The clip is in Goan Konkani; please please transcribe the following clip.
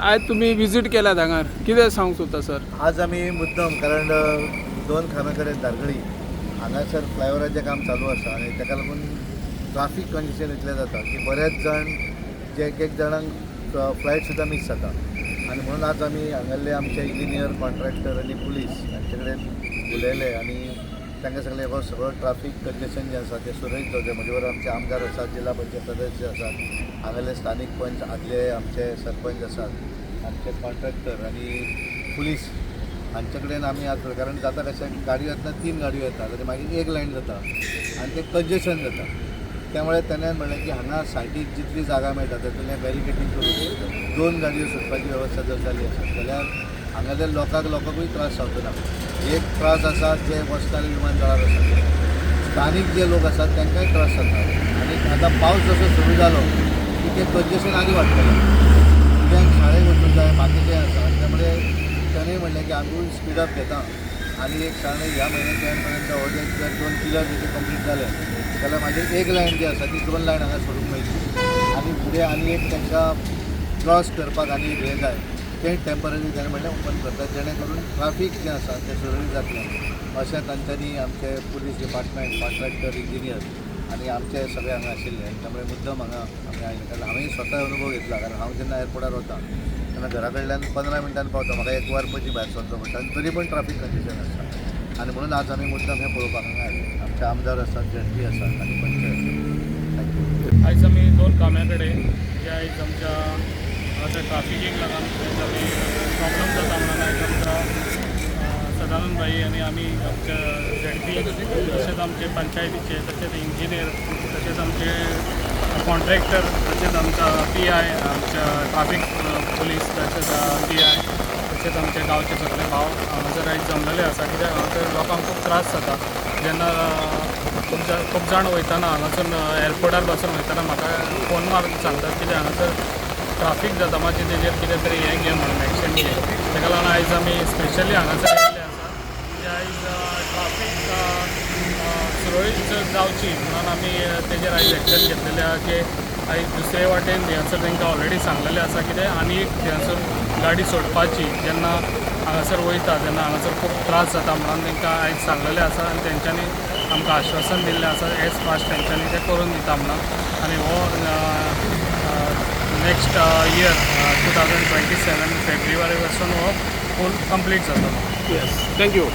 आयज तुमी विजीट केल्यात हांगार, कितें सांगूंक सोदता सर? आज आमी मुद्दम, कारण दोन खांब्या कडेन धारगळी हांगासर फ्लायओवराचें काम चालू आसा आनी ताका लागून ट्राफीक कंजेशन इतलें जाता की बरेच जाण जे एक एक जाणांक फ्लायट सुद्दां मीस जाता. आनी म्हणून आज आमी हांगासरले आमचे इंजिनियर, कॉन्ट्रॅक्टर आनी पुलीस हांचे कडेन उलयले आनी तांकां सांगलें, हो सगळो ट्राफीक कंजेशन जें आसा तें सुरळीत जावचें. म्हजे बरोबर आमचे आमदार आसात, जिल्हा पंचायत सदस्य आसात, हांगासरले स्थानीक पंच, आदले आमचे सरपंच आसात, आमचे कॉन्ट्रॅक्टर आनी पुलीस हांचे कडेन आमी आज, कारण जाता कशें, गाडयो येतना तीन गाडयो येतात आनी मागीर एक लायन जाता आनी तें कंजेशन जाता. त्यामुळे ताणें म्हणलें की हांगा सायडीक जितली जागा मेळटा तातूंतल्यान बॅरिकेटींग करून दोन गाडयो सुटपाची वेवस्था जर जाली आसत जाल्यार हांगासर लोकांकूय त्रास जावचो ना. एक त्रास आसा जे वचताले विमानतळार आसा, स्थानीक जे लोक आसात तांकांय त्रास जाता. आनी आतां पावस जसो सुरू जालो की तें कंजेशन आनी वाडटलें. भुरग्यांक शाळेक वचूंक जाय, बाकीचें आसा. आनी त्यामुळे ताणें म्हणलें की आमी स्पिडअप घेता आनी एक साधारण ह्या म्हयन्याच्या एंड पर्यंत हो जे जर दोन पिलर जशे कंप्लीट जाले जाल्यार मागीर एक लायन जी आसा ती दोन लायन हांगा सोडूंक मेळटली. आनी फुडें आनी एक तांकां क्रॉस करपाक आनी एक हें जाय, तें टेंपररी ताणें म्हणलें ओपन करता, जेणे करून ट्राफीक जें आसा तें सुरळीत जातलें अशें तांच्यांनी आमचे पुलीस डिपार्टमेंट, कॉन्ट्रॅक्टर, इंजिनियर आनी आमचे सगळे हांगा आशिल्ले. आनी त्यामुळे मुद्दम हांगा आमी आयले, कारण हांवें स्वता अनुभव घेतला. कारण हांव जेन्ना एअरपोर्टार वता तेन्ना घरा कडल्यान 15 मिनटान पावता, म्हाका एक वर पयलीं भायर सरचो पडटा आनी तरी पण ट्राफीक कंजेशन आसता. आनी म्हणून आज आमी मुद्दम हें पळोवपाक हांगा आयले. आमचे आमदार आसात, झेडपी आसात आनी पंच आसात. Thank you. आयज आमी दोन काम्या कडेन जे आयज आमच्या हांगासर ट्राफिकीक लागून आयज आमी प्रॉब्लम जाता म्हणून आयज आमकां सदानंद भाई आनी आमी आमच्या झेडपी, तशेंच आमचे पंचायतीचे, तशेंच इंजिनियर, तशेंच आमचे कॉन्ट्रॅक्टर, तशेंच आमच्या पीआय, आमच्या ट्राफीक पुलीस, तशेंच पीआय, तशेंच आमचे गांवचे सगळे भाव हांगासर आयज जमलेले आसा. कित्याक हांगासर लोकांक खूब त्रास जाता जेन्ना खूब जाण वयतना, हांगासून एअरपोर्टार पासून वयतना म्हाका फोन मारून सांगतात, कित्याक हांगासर ट्राफीक जाता, मातशें तेजेर कितें तरी हें घे म्हणून, एक्शन घे. ताका लागून आयज आमी स्पेशली हांगासर आयिल्ले आसा की आयज ट्राफीक सुरळीत जावची म्हणून आमी तेजेर आयज एक्शन घेतलेले आहा की आयज दुसरे वाटेन थंयसर तांकां ऑलरेडी सांगलेलें आसा, कितें आनी एक थंयसर गाडी सोडपाची. जेन्ना हांगासर वयता तेन्ना हांगासर खूब त्रास जाता म्हणून तांकां आयज सांगलेलें आसा आनी तेंच्यांनी आमकां आश्वासन दिल्लें आसा, एज फास्ट तेंच्यांनी तें करून दिता म्हणून. आनी हो next year 2027 फेब्रुवारी पासून हो फूल कंप्लीट जातलो. Yes, thank you.